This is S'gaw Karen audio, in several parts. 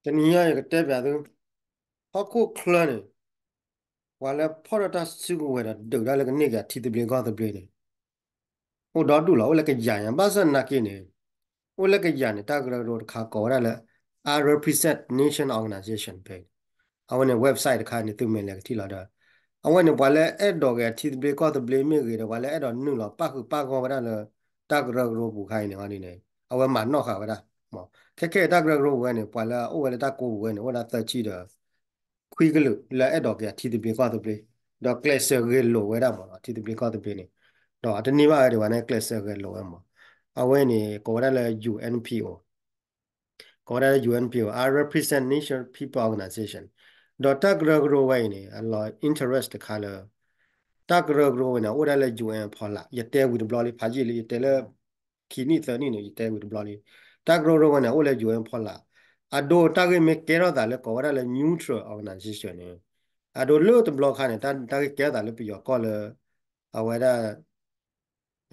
တနံၤညါယကတဲပျးသု, ဟီၣ်ခိၣ်ချၢန့ၣ် ပှၤလၢဖီၣ်ထီၣ်တၢ်စုကဝဲၤဒီးဒုးတၢ်လၢကန့ၢ်က့ၤအထံသဘျ့ကီၢ်သဘျ့န့ၣ် အိၣ်ဒီဒူၣ်လီၤ, အိၣ်လၢကယၤညါ, ဘၣ်ဆၣ်နာ်က့န့ၣ် အိၣ်လၢကယၤန့ၣ် တၢ်ကရၢကရိတခါကိးဝဲဒၣ်လၢ Unrepresented Nation Organization ဖဲ အဝဲန့ၣ် website တခါန့ၣ် သုမ့ၢ်လဲၤကထံၣ်လီၤဒီး အဝဲန့ၣ် ပှၤလၢအဲၣ်ဒိးက့ၤအထံသဘျ့ကီၢ်သဘျ့မ့ၢ်ဂ့ၤဒီး ပှၤလၢအဲၣ်ဒိးနုာ်လီၤပၣ်ဃုာ်ပၣ်ဂီၢ်ဝဲဒၣ်လၢ တၢ်ကရၢကရိပူၤခါအံၤန့ၣ်န့ၣ် အဝဲမၤနီၣ်ဃာ်ဝဲဒၣ် မ့ၢ် ခဲခဲအံၤတၢ်ကရၢကရိဝဲန့ၣ် ပှၤလၢအအိၣ်ဝဲလၢတၢ်ကိးပူၤဝဲန့ၣ် အိၣ်ဝဲဒၣ်သၢဆံဒီး ခွံကလုာ်လၢအဲၣ်ဒိးက့ၤအထံသဘျ့ကီၢ်သဘျ့, ဒီးကျဲးစၢးဂဲၤလိာ်ဝဲဒၣ်မ့ၢ်နီၤ အထံသဘျ့ကီၢ်သဘျ့န့ၣ်, ဒီးတန့ၢ်ဘၣ်ဝဲဒၣ်ဝဲန့ၣ် ကျဲးစၢးဂဲၤလိာ်ဝဲမ့ၢ်, အဝဲန့ၣ် ကိးဝဲဒၣ်လၢ ယူၣ်အၣ်ပီၣ်အိၣ် ကိးဝဲဒၣ်လၢ ယူၣ်အၣ်ပီၣ်အိၣ် Unrepresented Nation People Organization, ဒီးတၢ်ကရၢကရိဝဲအံၤန့ၣ် အလီၤ interest တခါလၢ တၢ်ကရၢကရိဝဲန့ၣ် အိၣ်ဒၣ်လၢ ယူၣ်အၣ် အဖီလာ်, ယတဲဝံၤတဘျီလံ ဖးယံာ်လံ ယတဲလၢ ခံနံၣ်သၢနံၣ်န့ၣ် ယတဲဝံၤတဘျီလံ, တၢ်ကရၢကရိဝဲန့ၣ် အိၣ်လၢ ယူၣ်အၣ် အဖီလာ်, အဒိတၢ်ဂ့ၢ်မ့ၢ်ကဲထီၣ်သးလၢကိးဝဲဒၣ်လၢ neutral organization န့ၣ်, အဒိလၢတဘျီခါန့ၣ် တၢ်ဂ့ၢ်ကဲထီၣ်သးလၢပယီၤကီၢ်လၢ အဝဲဒၣ်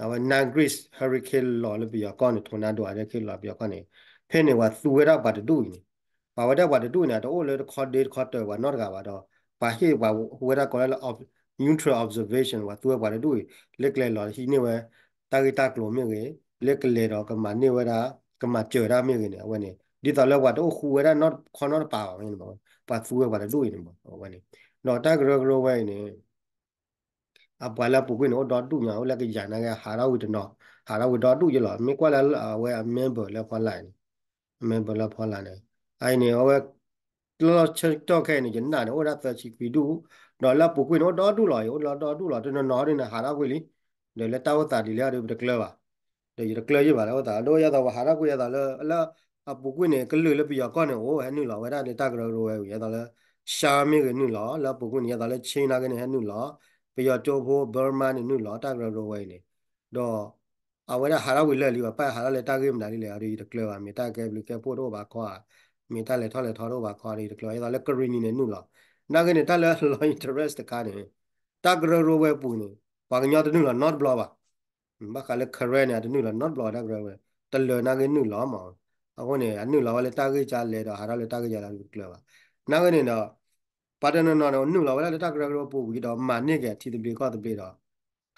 အဝဲ Nagris hurricane လီၤလၢပယီၤကီၢ်န့ၣ် tornado hurricane လီၤပယီၤကီၢ်န့ၣ်, ဖဲန့ၣ်ပှၤသူဝဲဒၣ်ပှၤတဒူၣ်အံၤန့ၣ်, ပှၤဝဲဒၣ်ပှၤတဒူၣ်န့ၣ် အတအိၣ်လၢတခီဒ့တခီတၢၤပှၤနီတဂၤဘၣ်ဒီး, ပှၤဟ့ၣ်ပှၤဝဲဒၣ်ကိးလၢ neutral observation ပှၤသူဝဲပှၤတဒူၣ်အံၤ လၢကျဲလီၤဟံးန့ၢ်ဝဲ တၢ်ဂ့ၢ်တၢ်ကျိၤမ့ၢ်ဂ့ၤ, လၢကလဲၤဒီးကမၤန့ၢ်ဝဲဒၣ်, ကမၤစၢၤတၢ်မ့ၢ်ဂ့ၤန့ၣ် အဝဲန့ၣ် ဒ်သိးလၢပှၤတအိၣ်ဃူဝဲဒၣ်နီတခီနီတပၤဘၣ်န့ၣ်, ပှၤသူဝဲပှၤတဒူၣ်အံၤန့ၣ်မ့ၢ် အဝဲန့ၣ်, ဒီးတၢ်ကရၢကရိဝဲအံၤန့ၣ် အပှၤလၢအပူၤကွံာ်န့ၣ် အိၣ်ဒီဒူၣ်ညါ အိၣ်လၢကယၤနာ်က့ ဟးထီၣ်ဝံၤတနီၤ, ဟးထီၣ်ဝံၤဒီဒူၣ်ယဲလီၤ. မ့ၢ်ကွၢ်လၢအဝဲအ member လၢဖီလာ်န့ၣ်, member လၢဖီလာ်န့ၣ်, အအံၤန့ၣ် အဝဲ လီၢ်ဆၢကတီၢ်ခဲအံၤန့ၣ် ယနာ်န့ၣ် အိၣ်ဒၣ်သၢဆံခွံဒူၣ်, ဒီးလၢအပူၤကွံာ်န့ၣ် အိၣ်ဒီဒူၣ်လီၤ, အိၣ်ဒီဒူၣ်လီၤ တနီၤနီၤဒ်န့ၣ် ဟးထီၣ်ကွံာ်လံ, ဒီးလၢတၢ်အိၣ်သးဒ်လဲၣ်ဒီးပတကျၢၤဘၣ် ဒီးယတကျၢၤယံၣ်ဘၣ်လၢအိၣ်သး ဒီးယသးပှၤဟးထီၣ်ကွံာ်ယသးလၢ လၢအပူၤကွံာ်န့ၣ် ကလုာ်လၢပယီၤကီၢ်န့ၣ်အိၣ် ဟဲနုာ်လီၤဝဲဒၣ်လၢတၢ်ကရၢကရိဝဲအံၤ ယသးလၢ ရှါမ့ၢ်ဂ့ၤနုာ်လီၤ လၢအပူၤကွံာ်န့ၣ် ယသးလၢ ဆ့ၣ်နာ်က့န့ၣ် ဟဲနုာ်လီၤ ပယီၤကၠိဖိ ဘၢမါန့ၣ် နုာ်လီၤတၢ်ကရၢကရိဝဲအံၤန့ၣ်, ဒီး အဝဲဒၣ်ဟးထီၣ်ဝံၤလၢာ်လံ ပှၤပာ်ဟးထီၣ်လၢတၢ်ဂ့ၢ်မနုၤဒ်လဲၣ် အဒီးယတကျၢၤဘၣ် မ့ၢ်တၢ်ကဲဘျုးကဲဖှိၣ်တအိၣ်ဘၣ်ခီဧါ, မ့ၢ်တၢ်လဲၤထီၣ်လဲၤထီတအိၣ်ဘၣ်ခီဒီးယတကျၢၤ ယသးလၢ ကရံနံၤန့ၣ် နုာ်လီၤ, နာ်က့န့ၣ် တၢ်လၢအလီၤ interest တခါန့ၣ် တၢ်ကရၢကရိဝဲအပူၤန့ၣ် ပှၤကညီတနုာ်လီၤနီတဘျီဘၣ် ဘၣ်ဃးလၢ Karen န့ၣ် အတနုာ်လီၤနီတဘျီတၢ်ကရၢကရိဝဲ, တလၢာ်နာ်က့နုာ်လီၤမး, အဃိန့ၣ် အနုာ်လီၤဝဲလၢတၢ်ဂ့ၢ်ကလဲၤဒီး ဟးထီၣ်လၢတၢ်ဂ့ၢ်ကလဲၤဒီး တကျၢၤဘၣ်, နာ်က့န့ၣ်ဒီး ပှၤတနီၤနီၤန့ၣ် နုာ်လီၤဝဲဒၣ်လၢတၢ်ကရၢကရိပူၤဝံၤဒီး မၤန့ၢ်က့ၤအထံသဘျ့ကီၢ်သဘျ့ဒီး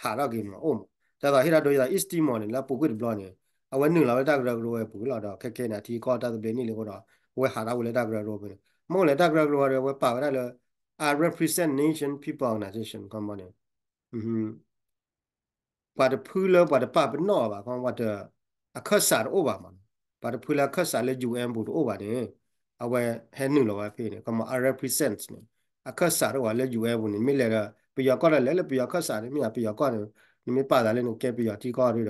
ဟးထီၣ်က့ၤမးအိၣ်မး, ဒ်သိးဟ့ၣ်ဒၣ်ဒိယသး East Timor န့ၣ် လၢအပူၤကွံာ်တဘျီန့ၣ် အဝဲနုာ်လီၤဝဲလၢတၢ်ကရၢကရိဝဲပူၤလီၤ ဒီးခဲခဲန့ၣ် အထံကီၢ်တၢ်သဘျ့န့ၣ်လံအဃိဒီး အဝဲဟးထီၣ်ဝဲလၢတၢ်ကရၢကရိပူၤန့ၣ် မ့ၢ်လၢတၢ်ကရၢကရိဝဲဒီး အဝဲပာ်ဝဲဒၣ်လၢ Unrepresented Nation People Organization ခီမီန့ၣ် ပှၤတဖုလၢပှၤတပာ်ပနီၣ်အီၤဘၣ် ခီမီ ပှၤတ အခၢၣ်စးတအိၣ်ဘၣ်မး, ပှၤတဖုလၢအခၢၣ်စးလၢ ယူၣ်အၣ် ပူၤတအိၣ်ဘၣ်န့ၣ် အဝဲဟဲနုာ်လီၤဝဲဖဲန့ၣ် ခီမီ unrepresented န့ၣ် အခၢၣ်စးတအိၣ်ဘၣ်လၢ ယူၣ်အၣ် ပူၤန့ၣ် မ့ၢ်လဲၤဒီး ပယီၤကီၢ်ဒီးလဲၤလၢပယီၤအခၢၣ်စးန့ၣ် မ့ၢ်ပယီၤကီၢ်န့ၣ် နမ့ၢ်ပာ်သးလၢနကဲပယီၤထံကီၢ်ဒီး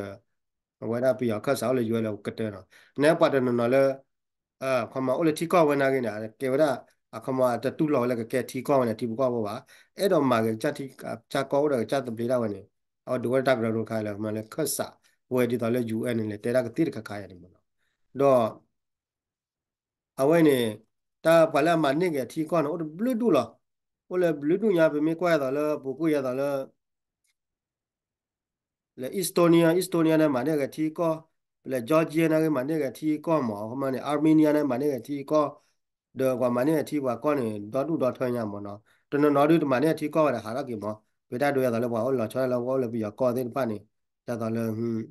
အဝဲဒၣ်ပယီၤအခၢၣ်စးအိၣ်လၢ ယူၣ်အၣ် လၢကတၢၢ်နီၤ, နပှၤတနီၤနီၤလၢ ခီမီ အိၣ်လၢထံကီၢ်ဝဲနာ်က့န့ၣ် ကဲဝဲဒၣ် အခီမီ တတူၢ်လိာ်ဝဲလၢကကဲထံကီၢ်ဝဲန့ၣ် ထံဖိကီၢ်ဖိဘၣ်, အဲၣ်ဒိးမၤက့ၤကစၢ်ထံ ကစၢ်ကီၢ်အိၣ်ဒီးကစၢ်သဘျ့ဒၣ်ဝဲန့ၣ် အဝဲဒိးဝဲဒၣ်တၢ်ကရၢကရိတခါလၢ ခီမီ လၢခၢၣ်စးဝဲဒ်သိးလၢ ယူၣ်အၣ် န့ၣ် လဲၤတဲဒၣ်ကသံၣ်တခါခါယၤန့ၣ်မးနီၤ, ဒီး အဝဲန့ၣ် တၢ်ပှၤလၢအမၤန့ၢ်က့ၤအထံကီၢ်န့ၣ် အိၣ်တဘျုးဒူၣ်လီၤ, အိၣ်လၢဘျုးဒူၣ်ညါ ပမ့ၢ်ကွၢ်ယသးလၢ ပူၤကွံာ်ယသးလၢ လၢ Estonia, Estonia န့ၣ် မၤန့ၢ်က့ၤထံကီၢ်, လၢ Georgia န့ၣ်ဂ့ၤ မၤန့ၢ်က့ၤထံကီၢ်မး, ခီမီန့ၣ် Armenia န့ၣ် မၤန့ၢ်က့ၤထံကီၢ်, ဒီးပှၤမၤန့ၢ်က့ၤထံပှၤကီၢ်န့ၣ် ဒီဒူၣ်ဒီထၢညါမးနီၤ, တနီၤနီၤဒုးတမၤန့ၢ်အထံကီၢ်ဝဲဒီး ဟးထီၣ်က့ၤမး, ပတၢ်ဒိယသးလၢပှၤအိၣ်လီၤဆီဒၣ်လၢပှၤအိၣ်လၢပယီၤကီၢ်သ့ၣ်တဖၣ်န့ၣ်, ဒ်သိးလၢ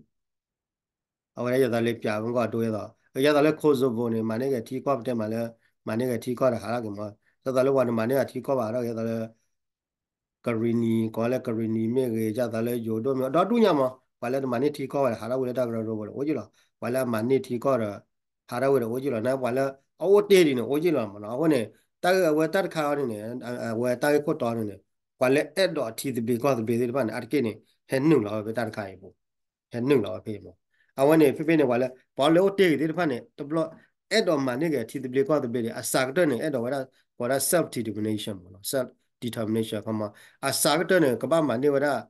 အဝဲဒၣ်ယသးလၢပျးမုၢ်ကီၢ်ဒိယသး, ယသးလၢ Kosovo န့ၣ် မၤန့ၢ်က့ၤထံကီၢ် ပတဲမးလၢ မၤန့ၢ်က့ၤထံကီၢ်ဒီးဟးထီၣ်က့ၤမး, ဒ်သိးလၢပှၤတမၤန့ၢ်အထံကီၢ်ဘၣ် ဟးထီၣ်က့ၤ ဒ်သိးလၢ ကရံနံၤ ကိးလၢကရံနံၤမ့ၢ်ဂ့ၤ, ဒ်သိးလၢယိၤဒိၣ်မ့ၢ်ဂ့ၤ ဒီဒူၣ်ညါမး, ပှၤလၢတမၤန့ၢ်ထံကီၢ်ဝဲဒီး ဟးထီၣ်ဝဲလၢတၢ်ကရၢကရိဝဲဒီးအိၣ်က့ၤလီၤ, ပှၤလၢအမၤန့ၢ်ထံကီၢ်ဒီး ဟးထီၣ်ဝဲဒီးအိၣ်က့ၤလီၤ, နပှၤလၢအအိၣ်တ့ၢ်ဒံးန့ၣ် အိၣ်က့ၤလီၤမးနီၤ, အဃိန့ၣ် တၢ်ဂ့ၢ်အဝဲတၢ်တခါအံၤန့ၣ်န့ၣ် အဝဲတၢ်ဂ့ၢ်ခိၣ်တီန့ၣ်န့ၣ် ပှၤလၢအဲၣ်ဒိးအထံသဘျ့ကီၢ်သဘျ့သ့ၣ်တဖၣ်န့ၣ် အါတက့ၢ်န့ၣ် ဟဲနုာ်လီၤဝဲဖဲတၢ်တခါအံၤပူၤ ဟဲနုာ်လီၤဝဲဖဲမး, အဝဲန့ၣ် ဖဲဖဲန့ၣ် ပှၤလၢ ပှၤလၢအိၣ်တ့ၢ်ဂ့ၤသ့ၣ်တဖၣ်န့ၣ် တဘျီ အဲၣ်ဒိးမၤန့ၢ်က့ၤအထံသဘျ့ကီၢ်သဘျ့န့ၣ် အစှၤကတၢၢ်န့ၣ် အဲၣ်ဒိးဝဲဒၣ် ကိးဒၣ် self determination မးနီၤ, self determination ခီမး, အစှၤကတၢၢ်န့ၣ် ကဘၣ်မၤန့ၢ်ဝဲဒၣ်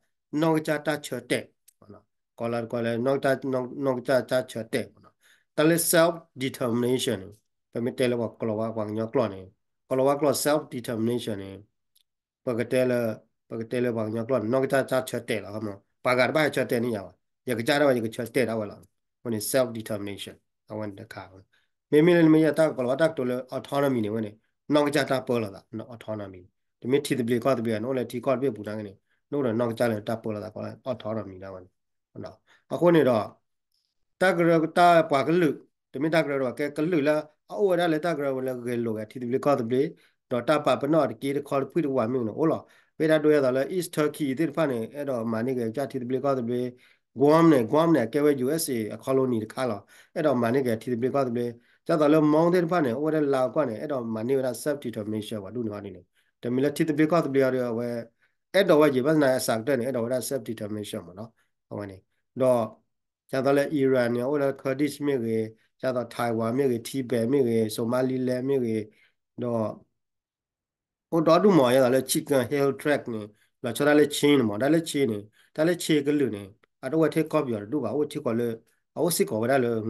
နီၢ်ကစၢ်တၢ်ဆၢတဲာ်, ကိးလၢကိးလၢ နီၢ်ကစၢ်တၢ်ဆၢတဲာ်မးနီၤ, တၢ်လၢ self determination န့ၣ် ပမ့ၢ်တဲလၢပှၤကလီၤဝါပှၤကညီကျိာ်န့ၣ် ကလီၤဝါကျိာ် self determination န့ၣ် ပကတဲလၢ ပကတဲလၢပှၤကညီကျိာ်န့ၣ် နီၢ်ကစၢ်တၢ်ဆၢတဲာ်လီၤ, ပှၤဂၤတဘၣ်ဟဲဆၢတဲာ်န့ၢ်ယၤဘၣ်, ယကစၢ်ဒၣ်ဝဲ ယကဆၢတဲာ်ဒၣ်ဝဲလီၤ, အဃိန့ၣ် self determination အဝဲန့ၣ်တခါဝဲ မ့မ့ၢ်လၢနမ့ၢ်ယဲတၢ်ကလီၤဝါတၢ်ကတိၤလၢ autonomy န့ၣ်ဝဲန့ၣ် နီၢ်ကစၢ်တၢ်ပၢလီၤသး autonomy န့ၣ် တမ့ၢ်ထံသဘျ့ကီၢ်သဘျ့ နအိၣ်လၢထံကီၢ်တဘ့ၣ်အပူၤနာ်က့န့ၣ် နအိၣ်ဒီးနီၢ်ကစၢ်လၢတၢ်ပၢလီၤသးကိးလၢ autonomy ဒၣ်ဝဲန့ၣ် အဃိန့ၣ်ဒီး တၢ်ကရၢတၢ်ပှၤကလုာ် တမ့ၢ်တၢ်ကရၢဒီး ကဲကလုာ်လၢအအိၣ်ဝဲဒၣ်လၢတၢ်ကရၢဝဲလၢဂဲၤလိာ်ဝဲထံသဘျ့ကီၢ်သဘျ့ ဒီးတၢ်ပာ်ပနီၣ်အတက့တခီတဖုၣ်တဝးမ့ၢ်ဂ့ၤန့ၣ်အိၣ်လီၤ. ဖဲတၢ်ဒိယဲသိးလၢ East Turkey သ့ၣ်တဖၣ်န့ၣ် အဲၣ်ဒိးမၤန့ၢ်က့ၤကစၢ်ထံသဘျ့ကီၢ်သဘျ့ Guam န့ၣ် Guam န့ၣ် အကဲဝဲ ယူၣ်အ့းအ့း အ colony တခါလီၤ. အဲၣ်ဒိးမၤန့ၢ်က့ၤထံသဘျ့ကီၢ်သဘျ့ ဒ်သိးလၢ Hmong သ့ၣ်တဖၣ်န့ၣ် အိၣ်ဝဲဒၣ်လၢအကွၢ်န့ၣ် အဲၣ်ဒိးမၤန့ၢ်ဝဲဒၣ် self determination ဝဲဒူၣ်န့ၣ်ဟီဒ်န့ၣ် တမ့ၢ်လၢထံသဘျ့ကီၢ်သဘျ့ဟီဒ်အဝဲ အဲၣ်ဒိးဝဲယံာ်ဘၣ်သနာ်က့အစှၤကတၢၢ်န့ၣ် အဲၣ်ဒိးဝဲဒၣ် self determination မ့ၢ်နီၤ အဝဲန့ၣ် ဒီး ဒ်သိးလၢ Iran န့ၣ် အိၣ်လၢ Kurdish မ့ၢ်ဂ့ၤ, ဒ်သိး Taiwan မ့ၢ်ဂ့ၤ, Tibet မ့ၢ်ဂ့ၤ, Somaliland မ့ၢ်ဂ့ၤ, ဒီး အိၣ်ဒီဒူၣ်မး ဒ်သိးလၢ Kachin Hill Tracts န့ၣ် လီၤဆီဒၣ်လၢ Chin န့ၣ်မး ဒၣ်လၢ Chin န့ၣ် တၢ်လၢ Chin ကလုာ်န့ၣ် အတအိၣ်ဝဲထဲကီၢ်ပယီၤတဒူၣ်ဘၣ် အိၣ်ထဲကီၢ်လၢ အအိၣ်စ့ၢ်ကီးဝဲဒၣ်လၢ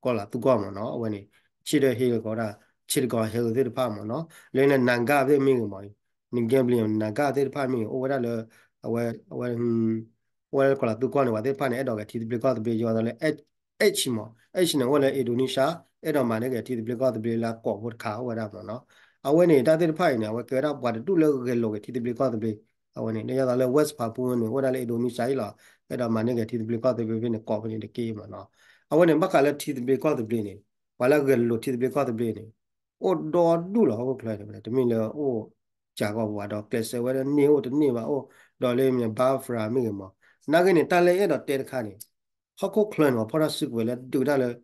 ကီၢ်လၤသူကီၢ်မ့ၢ်နီၤ အဝဲန့ၣ် Chin Hill ကီးဒၣ် Chittagong Hill သ့ၣ်တဖၣ်မ့ၢ်နီၤ လၢ Naga သ့ၣ်မ့ၢ်ဂ့ၤမး Ngambri Naga သ့ၣ်တဖၣ်မ့ၢ်ဂ့ၤ အိၣ်ဝဲဒၣ်လၢ အဝဲ အဝဲ အိၣ်ဝဲဒၣ်လၢကီၢ်လၤသူကီၢ်န့ၣ် ပှၤသ့ၣ်တဖၣ်န့ၣ် အဲၣ်ဒိးက့ၤထံသဘျ့ကီၢ်သဘျ့ ယိၤဒ်သိးလၢ H မး H န့ၣ် အိၣ်လၢ Indonesia အဲၣ်ဒိးမၤန့ၢ်က့ၤထံသဘျ့ကီၢ်သဘျ့လၢအကိးဖိတခါအိၣ်ဝဲဒၣ်မ့ၢ်နီၤ အဝဲန့ၣ် တၢ်သ့ၣ်တဖၣ်အံၤန့ၣ် အဝဲကဲဝဲဒၣ်ပှၤတဒူၣ်လၢဂဲၤလိာ်က့ၤထံသဘျ့ကီၢ်သဘျ့ အဝဲန့ၣ် ဒ်သိးလၢ West Papua န့ၣ် အိၣ်ဝဲဒၣ်လၢ Indonesia အံၤလီၤ အဲၣ်ဒိးမၤန့ၢ်က့ၤထံသဘျ့ကီၢ်သဘျ့ဖဲန့ၣ် ကိးဖဲန့ၣ်တက့ၢ်မ့ၢ်နီၤ အဝဲန့ၣ် ဘၣ်ဃးလၢထံသဘျ့ကီၢ်သဘျ့န့ၣ် ပှၤလၢဂဲၤလိာ်ထံသဘျ့ကီၢ်သဘျ့န့ၣ် အိၣ်ဒီဒူၣ်လီၤ ဟီၣ်ခိၣ်ချၢန့ၣ် တမ့ၢ်လၢအိၣ် ကးကီးပှၤဒီးကျဲးစၢးဝဲဒၣ်န့ၢ်အိၣ်တန့ၢ်ဘၣ်အိၣ် ဒီးလၢမ့ၢ် Biafra မ့ၢ်ဂ့ၤမး နာ်က့န့ၣ် တၢ်လၢအဲၣ်ဒိးတဲတခါန့ၣ် ဟီၣ်ခိၣ်ချၢန့ၣ် ပှၤဖီၣ်တၢ်စုကဝဲၤလၢဒုးတၢ်လၢ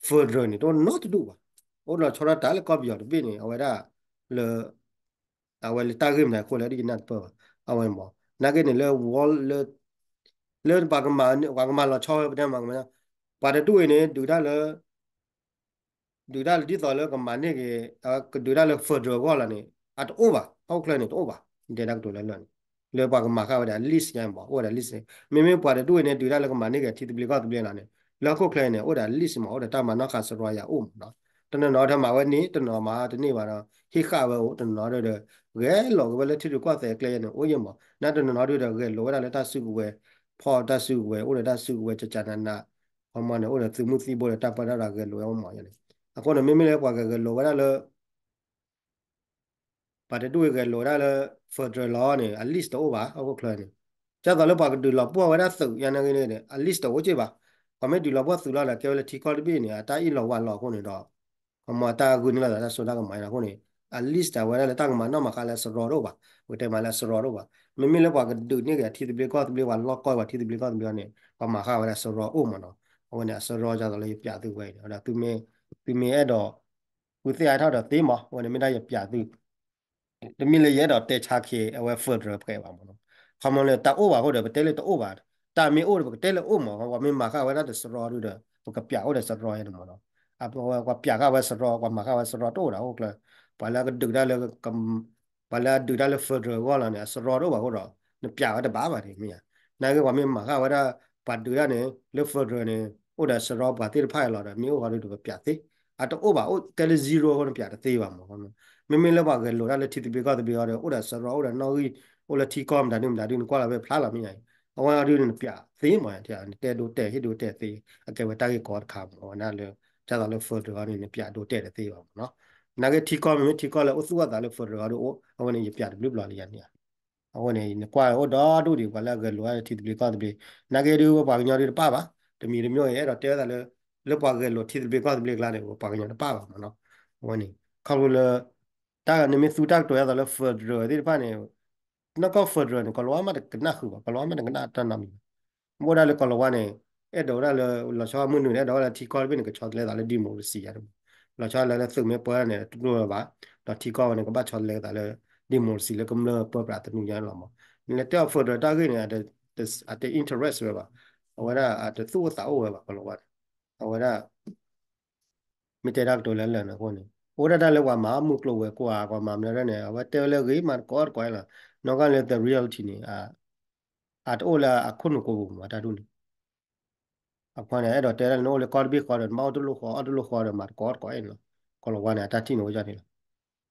federal န့ၣ် တအိၣ်နီတဒူၣ်ဘၣ် အိၣ်လီၤဆီဒၣ်တၢ်လၢကီၢ်ပယီၤတဘ့ၣ်န့ၣ် အဝဲဒၣ်လၢ အဝဲလၢတၢ်ဂ့ၢ်မတၤအဃိလဲၣ် ဒ်ယနၢ်တပၢၢ်ဘၣ် အဝဲမး နာ်က့န့ၣ်လၢ ဝီလၢ လၢပှၤကမၤ ပှၤကမၤလီၤဆီဝဲပတဲမး ပှၤတဒူၣ်အံၤန့ၣ် ဒုးတၢ်လၢ ဒုးတၢ်လၢဒ်သိးလၢကမၤန့ၢ်က့ၤ ကဒုးတၢ်လၢ federal အဂီၢ်လီၤန့ၣ် အတအိၣ်ဘၣ် ဟီၣ်ခိၣ်ချၢန့ၣ် တအိၣ်ဘၣ် တဲတၢ်ကတိၤလၢလၢာ်န့ၣ် လၢပှၤကမၤဃာ်ဝဲဒၣ် list ညါမး အိၣ်ဝဲဒၣ် list န့ၣ် မ့မ့ၢ်ပှၤတဒူၣ်အံၤန့ၣ် ဒုးတၢ်လၢကမၤန့ၢ်က့ၤထံသဘျ့ကီၢ်သဘျ့လီၤန့ၣ် လၢဟီၣ်ခိၣ်ချၢအံၤန့ၣ် အိၣ်ဒီး list မး အိၣ်ဒီးတၢ်မၤနီၣ်ဃာ်စရီယၤအိၣ်မးနီၤ တနီၤနီၤတမၤဝဲန့ၣ် တနီၤမၤတန့ၢ်ဘၣ်ဒီး ဟ့ၣ်ဃာ်ဝဲအိၣ် တနီၤနီၤဒီး ဂဲၤလိာ်က့ၤဝဲလၢထံရူၢ်ကီၢ်သဲးကျဲယဲန့ၣ် အိၣ်ယဲမး နတနီၤနီၤဒုးဒီးဂဲၤလိာ်ဝဲဒၣ်လၢတၢ်စုကဝဲၤ ဖီၣ်တၢ်စုကဝဲၤ အိၣ်ဒီးတၢ်စုကဝဲၤကကနန ခီမီန့ၣ် အိၣ်ဒီးသုးမုၢ်သံၣ်ဘိဒီးတၢ်ပၢတၢ်ဒီးဂဲၤလိာ်ဝဲမးယဲန့ၣ် အဃိန့ၣ် မ့မ့ၢ်လၢပှၤဂဲၤလိာ်ဝဲဒၣ်လၢ ပှၤတဒူၣ်အံၤဂဲၤလိာ်ဝဲဒၣ်လၢ federal လီၤန့ၣ် အ list တအိၣ်ဘၣ် ဟီၣ်ခိၣ်ချၢန့ၣ် ဒ်သိးလၢပှၤကဒုးလီၤပှီၢ်ဝဲဒၣ်သုးညါန့ၣ်ဂ့ၤန့ၣ် အ list တအိၣ်က့ၢ်ဘၣ် ပှၤမ့ၢ်ဒုးလီၤပှီၢ်သုးလီၤဒီး ကဲဝဲလၢထံကီၢ်တဘ့ၣ်န့ၣ် အတၢ်အ့ၣ်လိာ်ဝးလိာ်အဃိန့ၣ်ဒီး ခီမီတၢ်ဂုာ်န့ၢ်လိာ်သးတၢ်စိတၢ်ကမီၤန့ၣ်အဃိန့ၣ် အ list အဝဲဒၣ်လၢတၢ်ကမၤနီၣ်မၤဃာ်လၢအစရီတအိၣ်ဘၣ် ပကတဲမးလၢအစရီတအိၣ်ဘၣ် မ့မ့ၢ်လၢပှၤကဒုးန့ၢ်က့ၤအထံသဘျ့ကီၢ်သဘျ့ ပှၤလီၢ်ကီၢ်ပှၤထံသဘျ့ကီၢ်သဘျ့န့ၣ် ပှၤမၤဃာ်ဝဲဒၣ်အစရီအိၣ်မးနီၤ အဝဲန့ၣ် အစရီဒ်သိးလၢယပျးသုဝဲအံၤန့ၣ် ဒီး သုမ့ၢ်အဲၣ်ဒိး ဃုသ့ၣ်အါထီၣ်ဒီးသ့မး အဝဲန့ၣ်မ့ၢ်ဒၣ်ယပျးသု တမ့ၢ်လၢယအဲၣ်ဒိးတဲဆါက့ၤ အဝဲ federal ပှဲၤဘၣ်မးနီၤ ခီမီလၢတၢ်အိၣ်ဘၣ်အဃိဒီး ပတဲလၢတအိၣ်ဘၣ် တၢ်မ့ၢ်အိၣ်ဒီး ပကတဲလၢအိၣ်မး ပှၤမ့ၢ်မၤဃာ်ဝဲဒၣ်တစရီဒုးဒီး ပကပျးအိၣ်ဒီးစရီယဲန့ၣ်မးနီၤ ပှၤပျးဃာ်ဝဲစရီ ပှၤမၤဃာ်ဝဲစရီတအိၣ်ဒီးဟီၣ်ခိၣ်ချၢ ပှၤလၢအကဒုးတၢ်လၢ ပှၤလၢအဒုးတၢ်လၢ federal အဂီၢ်လီၤန့ၣ် အစရီတအိၣ်ဘၣ်အဃိဒီး နပျးဝဲတဘၣ်ဘၣ်န့ၣ် မ့ၢ်ဧါ နာ်က့ပှၤမ့ၢ်မၤဃာ်ဝဲဒၣ် ပှၤဒုးတၢ်န့ၣ် လၢ federal န့ၣ် အိၣ်ဒီးစရီပှၤသ့ၣ်တဖၣ်အံၤလီၤဒီး မ့ၢ်အိၣ်ဃီဒုးဒီးပပျးသ့ အတအိၣ်ဘၣ် အိၣ်ကဲလၢ zero အဃိ နပျးတသ့ဘၣ်မး မ့မ့ၢ်လၢပှၤဂဲၤလိာ်တၢ်လၢထံသဘျ့ကီၢ်သဘျ့အီၤဒီး အိၣ်ဒီးစရီ အိၣ်ဒီးနီၣ်ဂံၢ် အိၣ်လၢထံကီၢ်မတၤဒုမတၤဒု နကွၢ်လီၤဖဲဖျါလီၤမ့ၢ်ဧါ အဝဲအီၤဒုးန့ၣ် နပျးသ့မး နတဲဒိတဲာ်ဟ့ၣ်ဒိတဲာ်သ့ အကဲဝဲတၢ်ဂ့ၢ်ကီတခါမး အဝဲဒၣ်လၢ ဒ်သိးလၢ federal အီၤန့ၣ် နပျးဒိတဲာ်တသ့ဘၣ်မးနီၤ နာ်က့ထံကီၢ်မ့မ့ၢ်ထံကီၢ်လၢအိၣ်သူၣ်အသးလၢ federal အီၤဒုးအိၣ် အဝဲန့ၣ် ယပျးတဘျုးဘျီလၢယၤန့ၣ်ဧါ အဃိန့ၣ် နကွၢ်အိၣ်ဒီဒူၣ်ဒံး ပှၤလၢအဂဲၤလိာ်ဝဲထံသဘျ့ကီၢ်သဘျ့ နာ်က့ဒုးဝဲပှၤကညီဒုးတပၣ်ဘၣ် တမံၤတမံၤအံၤ အဲၣ်ဒိးတဲဝဲသးလၢ လၢပှၤဂဲၤလိာ်ထံသဘျ့ကီၢ်သဘျ့အကျါန့ၣ် ပှၤကညီတပၣ်ဘၣ်မးနီၤ အဝဲန့ၣ် ခီဖျိလၢ တၢ်နမ့ၢ်သူတၢ်ကတိၤဒ်သိးလၢ federal သ့ၣ်တဖၣ်န့ၣ် နီၢ်ကီၢ် federal န့ၣ် ကီၤလၤဝါမးတကနၣ်ဃုာ်ဘၣ် ကီၤလၤဝါမးတကနၣ်တၢ်နီတမံၤဘၣ် မ့ၢ်ဝဲဒၣ်လၢကီၤလၤဝါန့ၣ် အဲၣ်ဒိးဝဲဒၣ်လၢ လီၤဆီမုၢ်နုာ်န့ၣ် အဲၣ်ဒိးဝဲဒၣ်ထံကီၢ်တဘ့ၣ်န့ၣ် ကဆီတလဲသးလၢ democracy ယါတမံၤ လီၤဆီလၢလၢသုးမ့ၢ်ပၢန့ၣ် တဒိၣ်လၢၤဘၣ် ဒီးထံကီၢ်ဝဲန့ၣ် ကဘၣ်ဆီတလဲသးလၢ democracy လၢကမျၢၢ်ပၢပြးသနူညါလီၤမး နလဲၤတဲအီၤ federal တၢ်ဂ့ၢ်န့ၣ် အတ interest ဝဲဘၣ် အဝဲဒၣ်အတသူၣ်အိၣ်သးအိၣ်ဝဲဘၣ် ကီၤလၤဝါန့ၣ် အဝဲဒၣ် မ့ၢ်တဲတၢ်ကတိၤလၢလၢာ်န့ၣ်အဃိန့ၣ် အိၣ်ဒၣ်တၢ်လၢပှၤမၤမုၢ်ကျိၤဝဲၤကွာ် ပှၤမၤမနုၤန့ၣ် အဝဲတဲဝဲလၢဂ့ၤမးတကိးတကိးလီၤ နီၢ်ကီၢ်လၢ the reality န့ၣ် အတအိၣ်လၢအခိၣ်နူာ်ကိးပူၤမးတၢ်ဒ်န့ၣ် အဃိန့ၣ် အဲၣ်ဒိးတဲဒၣ်လၢနအိၣ်လၢကီၢ်တဘ့ၣ်ဃီဒီး နဘၣ်အိၣ်တလိၣ်ဃီ အီၣ်တလိၣ်ဃီဒီး မၤတကိးတကိးအံၤန့ၣ်လီၤ ကီၤလၤဝါန့ၣ် အတၢ်ထံၣ်န့ၣ်အိၣ်ဒ်န့ၣ်လီၤ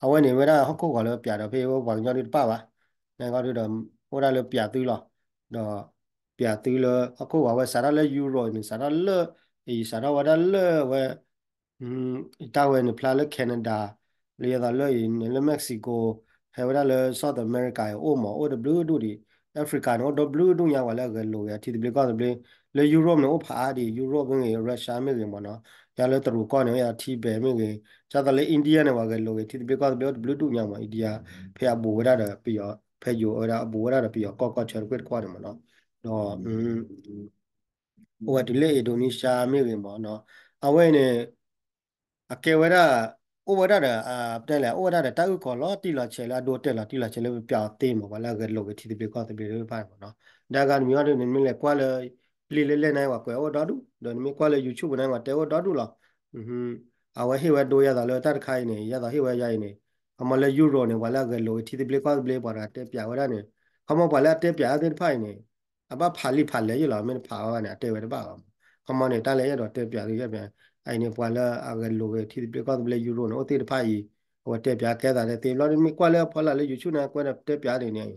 အဝဲန့ၣ် ဝဲဒၣ်ဟီၣ်ခိၣ်ဂီၤလၢပျးဒီးဖဲဝဲပှၤကညီဒုးတပၣ်ဘၣ် နဂီၢ်ဒုးဒီး အိၣ်ဒၣ်လၢပျးသုလီၤ ဒီး ပျးသုလၢဟီၣ်ခိၣ်ဂီၤဝဲစးထီၣ်လၢ Europe န့ၣ် စးထီၣ်လၢ အံၤ စးထီၣ်ဝဲဒၣ်လၢဝဲ ပ တၢ်ဝဲန့ၣ်ဖျါလၢ Canada လၢယသးလၢအံၤန့ၣ် လၢ Mexico ဟဲဝဲဒၣ်လၢ South America အံၤအိၣ်မး အိၣ်တဘျုးဒူၣ်ဒံး, Africa န့ၣ် အိၣ်တဘျုးဒူၣ်ညါပှၤလၢအဂဲၤလိာ်က့ၤထံသဘျ့ကီၢ်သဘျ့, လၢ Europe န့ၣ် အိၣ်ဖးအါဒံး Europe မ့ၢ်ဂ့ၤ Russia မ့ၢ်ဂ့ၤမးနီၤ, ယၤလၢတရူးကီၢ်န့ၣ် အိၣ်ယၤ Tibet မ့ၢ်ဂ့ၤ, ဒ်သိးလၢ India န့ၣ် ပှၤဂဲၤလိာ်က့ၤထံသဘျ့ကီၢ်သဘျ့အိၣ်တဘျုးဒူၣ်ညါမး India ဖဲအဘူးဝဲဒၣ်ဒီးပယီၤ ဖဲယိၤဝဲဒၣ်အဘူးဝဲဒၣ်ဒီးပယီၤကီၢ်ကီၢ်ဆၢတကွ့ၢ်တကွ့ၢ်န့ၣ်မးနီၤ, ဒီး အိၣ်ဝဲတုၤလၢ Indonesia မ့ၢ်ဂ့ၤမးနီၤ, အဝဲန့ၣ် အကဲဝဲဒၣ် အိၣ်ဝဲဒၣ်ဒီး ပတဲလဲၣ် အိၣ်ဝဲဒၣ်ဒီးတၢ်အုၣ်ကီၤလီၤတံၢ်လီၤဆဲးလၢအဒိတဲာ်လီၤတံၢ်လီၤဆဲးလၢပပျးအီၤသ့မး ပှၤလၢအဂဲၤလိာ်က့ၤထံသဘျ့ကီၢ်သဘျ့သ့ၣ်တဖၣ်န့ၣ်မးနီၤ, ဒီးအဂၤတမံၤအံၤဒ်န့ၣ် နမ့ၢ်လဲၤကွၢ်လၢ ပျ့ၤလၢလဲၣ်န့ၣ် ပှၤကွဲးအိၣ်ဒီဒူၣ်, ဒီးနမ့ၢ်ကွၢ်လၢ YouTube န့ၣ် ပှၤတဲအိၣ်ဒီဒူၣ်လီၤ, အဝဲဟ့ၣ်ဝဲဒိယၤသိးလၢတၢ်တခါအံၤန့ၣ် ယၤသိးဟ့ၣ်ဝဲယၤအံၤန့ၣ်, ခီမီလၢ Europe န့ၣ် ပှၤလၢအဂဲၤလိာ်က့ၤထံသဘျ့ကီၢ်သဘျ့ ပှၤတဂၤတဲပျးဝဲဒၣ်န့ၣ်, ခီမီပှၤလၢအတဲပျးအီၤသ့ၣ်တဖၣ်အံၤန့ၣ် အဘၣ်ဖးလံာ်ဖးလဲၢ်ယ့ၣ်လီၤ, မ့ၢ်တဖးအီၤဘၣ်န့ၣ် အတဲဝဲတဘၣ်ဘၣ်မး, ခီမီန့ၣ် တၢ်လၢယအဲၣ်ဒိးတဲပျးသု ယဲၢ်ပျး အံၤန့ၣ် ပှၤလၢအဂဲၤလိာ်က့ၤထံသဘျ့ကီၢ်သဘျ့ Europe န့ၣ် အိၣ်သ့ၣ်တဖၣ်အံၤ အဝဲတဲပျးကဲသးဒ်သ့ဘျီ မ့ၢ်ကွၢ်လၢအဖီလာ်လၢ YouTube န့ၣ် ကွဲးဒီးတဲပျးဒ်န့ၣ်,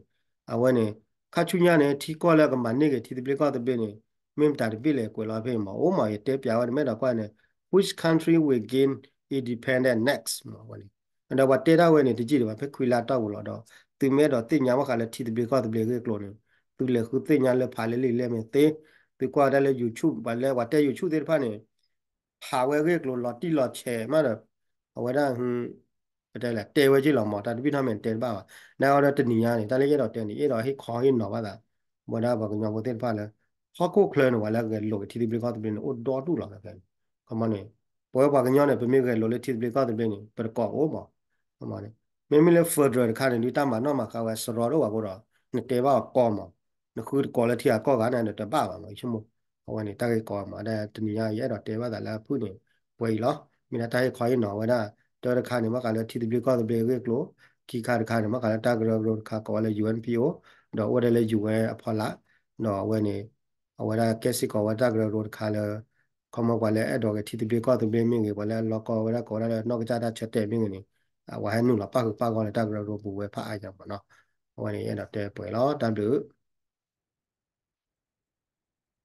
အဝဲန့ၣ် ခါဆူညါန့ၣ် ထံကီၢ်လၢကမၤန့ၢ်က့ၤထံသဘျ့ကီၢ်သဘျ့န့ၣ် မ့ၢ်မတၤတဘ့ၣ်လဲၣ် ကွဲးလီၤဖဲမး အိၣ်မး ယတဲပျးဝဲန့ၣ် မ့ၢ်ဒီးကွၢ်န့ၣ် which country will gain independence next မး အဝဲန့ၣ်, ဒီးပှၤတဲဒၣ်ဝဲန့ၣ် တယံာ်ဒံးဘၣ် ဖဲခွံလါတီၢ်ပူၤလီၤဒီး သုမ့ၢ်အဲၣ်ဒိးသ့ၣ်ညါဘၣ်ဃးလၢထံသဘျ့ကီၢ်သဘျ့အဂ့ၢ်အကျိၤန့ၣ် သုလဲၤဃုသ့ၣ်ညါလၢဖးလၢလံာ်လဲၢ်မ့ၢ်သ့, သုကွၢ်ဝဲဒၣ်လၢ YouTube ပှၤလၢပှၤတဲ YouTube သ့ၣ်တဖၣ်န့ၣ် ဖးဝဲအဂ့ၢ်အကျိၤလီၤတံၢ်လီၤဆဲးမးဒီး အဝဲဒၣ် ပတဲလဲၣ် တဲဝဲက့ၢ်လီၤမး တၢ်တဘ့ၣ်ထီၣ်မ့ၢ်တဲတဘၣ်ဘၣ်, နာ်အီၤဒီးတနံၤညါန့ၣ် တၢ်လၢယအဲၣ်ဒိးတဲန့ၣ် အဲၣ်ဒိးဟ့ၣ်ခီဟ့ၣ်နီၤဘၣ်သး ဝဲဒၣ်ပှၤကညီဖိသ့ၣ်တဖၣ်လၢ ဟီၣ်ခိၣ်ချၢန့ၣ် ပှၤလၢအဂဲၤလိာ်က့ၤထံသဘျ့ကီၢ်သဘျ့န့ၣ် အိၣ်ဒီဒူၣ်လီၤခဲန့ၣ်, ခီမီန့ၣ် ပဝဲပှၤကညီန့ၣ် ပမ့ၢ်ဂဲၤလိာ်လၢထံသဘျ့ကီၢ်သဘျ့န့ၣ် ပတကိးအိၣ်မး, မ့မ့ၢ်လၢ federal တခါန့ၣ် ဒုးတၢ်မၤနီၣ်မၤဃါဝဲစရီတအိၣ်ဘၣ်အဃိဒီး နတဲဘၣ်အီၤကီမး, နဃုတကိးလၢထံဂၤကီၢ်ဂၤန့ၣ်ဒီးတဘၣ်ဘၣ်မး ဆိကမိၣ်, အဝဲန့ၣ် တၢ်ဂ့ၢ်ကီမး ဒီးတနံၤညါယအဲၣ်ဒိးတဲဘၣ်သးလၢအဖုၣ်န့ၣ် ပှဲၤအံၤလီၤ, မ့ၢ်ဒၣ်တၢ်ဂ့ၢ်ခီဟ့ၣ်နီၤဝဲဒၣ် တၢတခါန့ၣ် ဘၣ်ဃးလၢထံသဘျ့ကီၢ်သဘျ့အဂ့ၢ်အကျိၤ, ခံခါတခါန့ၣ် ဘၣ်ဃးလၢတၢ်ကရၢကရိတခါကိးဝဲလၢ ယူၣ်အၣ်ပီၣ်အိၣ်, ဒီးအိၣ်ဝဲဒၣ်လၢ ယူၣ်အၣ်အဖီလာ်, ဒီးအဝဲန့ၣ် အဝဲဒၣ်ကဲစ့ၢ်ကီးဝဲတၢ်ကရၢကရိတခါလၢ ခီမီပှၤလၢအဲၣ်ဒိးက့ၤထံသဘျ့ကီၢ်သဘျ့မ့ၢ်ဂ့ၤ ပှၤလၢအလီၢ်ကီဝဲဒၣ်ကိးဝဲဒၣ်လၢနီၢ်ကစၢ်တၢ်ဆၢတဲာ်မ့ၢ်ဂ့ၤန့ၣ် အဝဲဟဲနုာ်လီၤပၣ်ဃုာ်ပၣ်ဂီၢ်လၢတၢ်ကရၢကရိပူၤဝဲဖးအါညါမးနီၤ, အဝဲန့ၣ်အဲၣ်ဒိးတဲပှဲၤလီၤ တၢ်ဘျုး